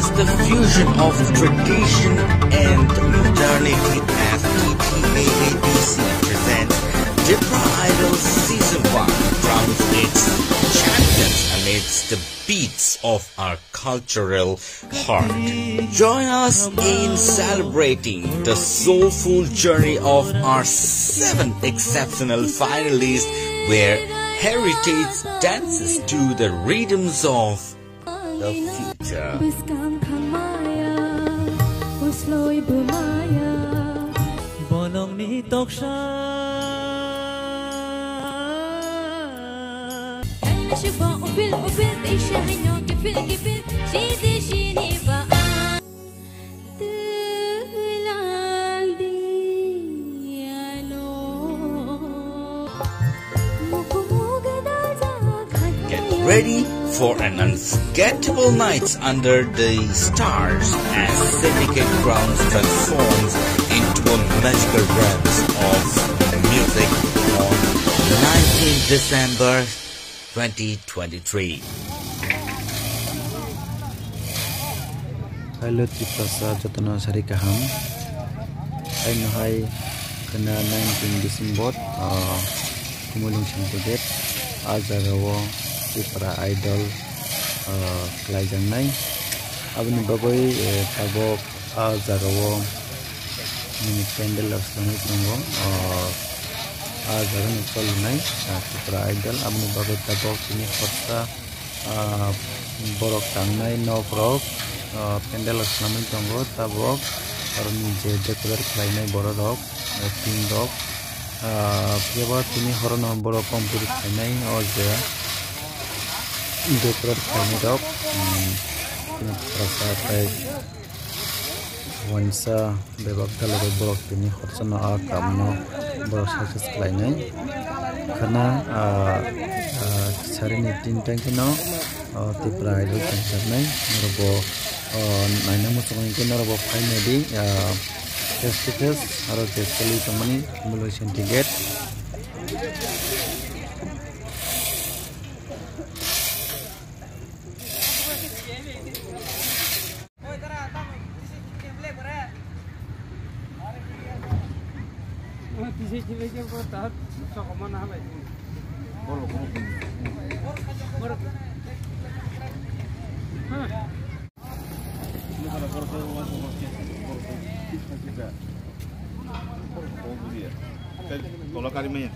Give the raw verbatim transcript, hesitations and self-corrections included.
The fusion of tradition and modernity as T T A A D C presents Tipra Idol Season one crowns its champions amidst the beats of our cultural heart. Join us in celebrating the soulful journey of our seven exceptional finalists, where heritage dances to the rhythms of the future. Bwskang thangmaya, usloi bwmaya. Bonongni toksa. Kaina shukbo upil upil, teisa haino kipil kipil, sidi sini ba. Get ready for an unforgettable night under the stars as Syndicate Grounds transforms into a magical realm of music on nineteenth December twenty twenty-three. Hello Tiprasa, jotono sari kaham. Aino hai khwna nineteen December, ah, Khumulwng Shanti Gate, ah jagao Tipra Idol, ah, khlaijaknai. Aboni bagwi, eh, tabuk ah jagao nini pandal rok swlangwi tongo. Ah, ah jagani cholnai, ah, Tipra Idol. Aboni bagwi tabuk tini khorsa, ah, borok tangnai nok rok, ah, pandal rok swnamwi tongo. Tabuk aroni je decorate khlainai borok rok, ah, team rok, ah, phiyaba tini horono borok complete khlainai o je decorate khlainai rok, um, tini khorsa tei Wansa bebak dalogwi borok tini khorsa no a kamno borok success khlainai. Khana, ah, ah, sarini tin tang kheno, ah, Tipra Idol tongjaknai. Norokbo, ah, naina muchungo hinkhe norokbo phainai di, ah, face to face aro je choli tongmani Muloi Shanti Gate. Tola kari maya.